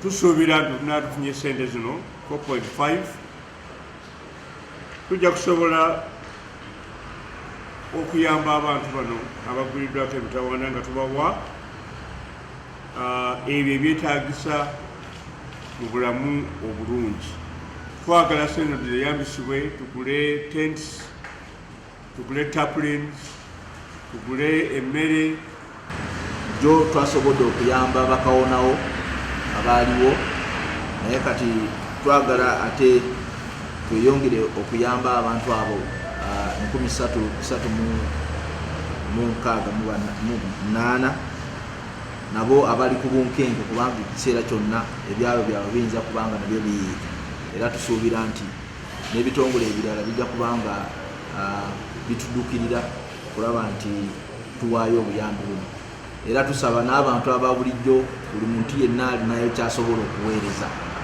Tusuubira nti tunaa tufunye sente zino 4.5, tujja kusobola okuyamba abantu bano abagwiriddwako emitawaana nga tubawa ebyo ebyetaagisa mu bulamu obulungi. Twagala sente zeyambisibwe tugule tents, tugule tarpaulins, tugule emmere. Jjo twasobodde okuyamba bakawonawo abaaliwo, naye kati twagala ate tweyongere okuyamba abantu abo 3668 nabo abali ku bunkenke, kubanga ekiseera kyonna ebyalo byabwe biyinza kubanga nabyo biyiika. Era tusuubira nti n'ebitongole ebirala bijja kubanga bituddukirira okulaba nti tuwaayo obuyambi buno. Era tusaba n'abantu aba bulijjo, buli muntu yenna alinayo kyasobola okuweereza.